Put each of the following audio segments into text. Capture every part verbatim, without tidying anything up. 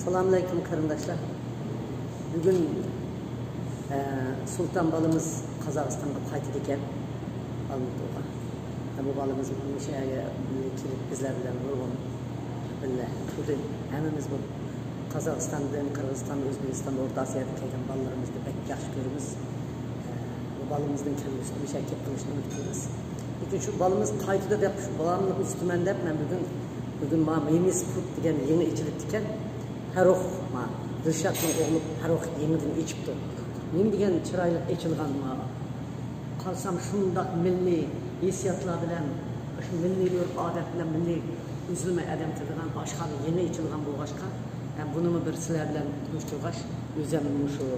ئەسسالامۇئەلەيكۇم قېرىنداشلار. بۈگۈن، ئە، سۇلتان بالىمىز قازاقىستانغا قايتىدىكەن، ئالمۇتىغا. ھە، بۇ بالىمىز مۇشۇ يەرگە كېلىپ بىزلەر بىلەن نۇرغۇن بىللە تۇردى. ھەممىمىز بۇ قازاقىستاندىن، قىرغىزىستان، ئۆزبېكىستان، ئورتا ئاسىيادىن كەلگەن بالىلىرىمىزنى بەك ياخشى كۆرىمىز. بۇ بالىمىزنىڭ كەلگۈسىدە مۇشۇ يەرگە كېلىپ قېلىشىنى ئۈمىد قىلىمىز. لېكىن شۇ بالىمىز قايتىدۇ دەپ، شۇ بالامنى ئۇزىتىمەن دەپ، مەن بۈگۈن، بۈگۈن مانا مېمىس فۇد دېگەن يېڭى ئېچىلىپتىكەن. پەررۇخ، ما، دىلشاتنىڭ ئوغلى پەررۇخ يېڭىدىن ئېچىپتۇ. نېمە دېگەن چىرايلىق ئېچىلغان، ما. قارىسام، شۇنداق مىللىي ھېسسىياتلار بىلەن، شۇ مىللىي ئۆرپ-ئادەت بىلەن مىللىي ئۈزۈلمەي ئادەم تىلىغان ئاشخانا يېڭى ئېچىلغان بولغاچقا، ھە، بۇنىمۇ بىر سىلەر بىلەن تونۇشتۇرغاچ، ئۆزۈممۇ شۇ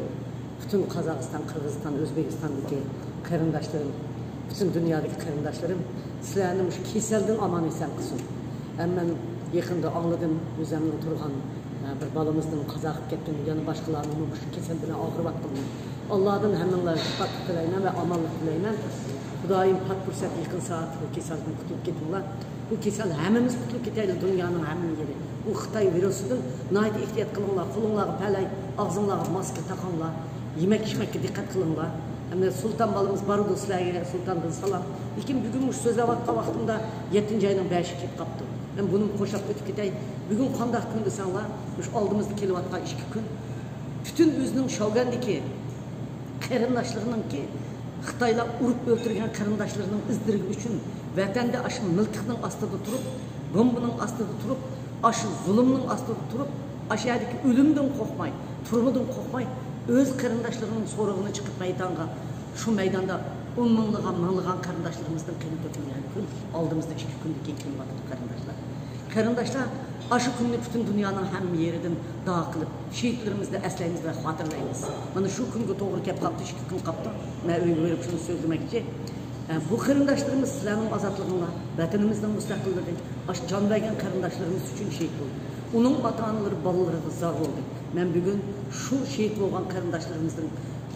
پۈتۈن قازاقىستان، قىرغىزىستان، ئۆزبېكىستاندىكى قېرىنداشلىرىم، پۈتۈن دۇنيادىكى قېرىنداشلىرىم، سىلەرنى مۇشۇ كېسەلدىن ئامان-ئېسەن قىلسۇن. ھەم مەن يېقىندا ئاڭلىدىم، ئۆزۈمنىڭ تۇرغان، ھە، بىر بالىمىزنىڭ قازا قىلىپ كەتكىنى، يەنە باشقىلارنىڭمۇ مۇشۇ كېسەل بىلەن ئاغرىۋاتقىنىنى. ئاللادىن ھەممىڭلارغا شىپالىق تىلەيمەن ۋە ئامانلىق تىلەيمەن. خۇدايىم پات پۇرسەت يېقىن سائەت بۇ كېسەلدىن قۇتۇلۇپ كېتىڭلار. بۇ كېسەل ھەممىمىز قۇتۇلۇپ كېتەيلى، دۇنيانىڭ ھەممە يېرى. بۇ خىتاي ۋىرۇسىدىن ناھايىتى ئېھتىيات قىلىڭلار، قولۇڭلارغا پەلەي، ئاغزىڭلارغا ماسكا تاقاڭلار، يېمەك ئىچمەككە دىققەت قىلىڭلار. ئەمدى سۇلتان بالىمىز بارىدۇ سىلەرگە، سۇلتاندىن سالام. لېكىن بۈگۈن مۇشۇ سۆزلەۋاتقان ۋاقتىمدا يەتتىنچى ئاينىڭ بەشى كېلىپ قاپتۇ. مەن بۇنىمۇ قوشاپ ئۆتۈپ كېتەي. بۈگۈن قانداق كۈن دېسەڭلار، مۇشۇ ئالدىمىزدا كېلىۋاتقان ئىككى كۈن پۈتۈن ئۆزىنىڭ شاۋگەندىكى قېرىنداشلىرىنىڭكى، خىتايلار ئۇرۇپ ئۆلتۈرگەن قېرىنداشلىرىنىڭ ئىز-دېرىكى ئۈچۈن ۋەتەندە ئاشۇ مىلتىقنىڭ ئاستىدا تۇرۇپ، بومبىنىڭ ئاستىدا تۇرۇپ، ئاشۇ زۇلۇمنىڭ ئاستىدا تۇرۇپ، ئاشۇ يەردىكى ئۆلۈمدىن قورقماي، تۈرمىدىن قورقماي، ئۆز قېرىنداشلىرىنىڭ سورىقىنى چىقىپ مەيدانغا، شۇ مەيداندا ئون مىڭلىغان، مىڭلىغان قېرىنداشلىرىمىزنىڭ قېنى تۆكۈلگەن كۈن ئالدىمىزدا ئىككى كۈندىن كېيىن كېلىۋاتىدۇ، قېرىنداشلار. قېرىنداشلار، ئاشۇ كۈننى پۈتۈن دۇنيانىڭ ھەممە يېرىدىن دۇئا قىلىپ، شېھىتلىرىمىزنى ئەسلەيمىز ۋە خاتىرىلەيمىز. مانا شۇ كۈنگە توغرا كەپ قاپتۇ، ئىككى كۈن قاپتۇ. مەن ئۆيگە بېرىپ شۇنى سۆزلىمەكچى. ئە، بۇ قېرىنداشلىرىمىز سىلەرنىڭ ئازادلىقىڭلار، ۋەتىنىمىزنىڭ مۇستەقىللىقى، ئاشۇ جان بەرگەن قېرىنداشلىرىمىز ئۈچۈن شېھىت بولدى. ئۇنىڭ ئاتا-ئانىلىرى بالىلىرىغا زار بولدى. مەن بۈگۈن شۇ شېھىت بولغان قېرىنداشلىرىمىزنىڭ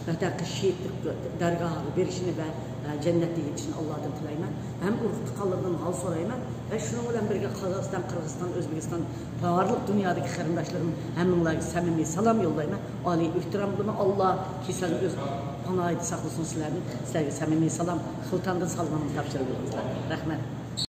ھەقىقىي شېھىتلىك دەرگاھىغا بېرىشىنى ۋە، ئە، جەننەتتە يېتىشىنى ئاللادىن تىلەيمەن. ھەم ئۇرۇق-تۇغقانلىرىدىن ھال سورايمەن. ۋە شۇنىڭ بىلەن بىرگە قازاقىستان، قىرغىزىستان، ئۆزبېكىستان، بارلىق دۇنيادىكى قېرىنداشلىرىم، ھەممىڭلارغا سەمىمىي سالام يوللايمەن. ئالىي ئېھتىرام قىلىمەن. ئاللا كېسەلدىن ئۆز پاناھىدا ساقلىسۇن سىلەرنى. سىلەرگە سەمىمىي سالام. سۇلتاندىن سالىمىمنى تاپشۇرۇۋېلىڭلار. رەھمەت.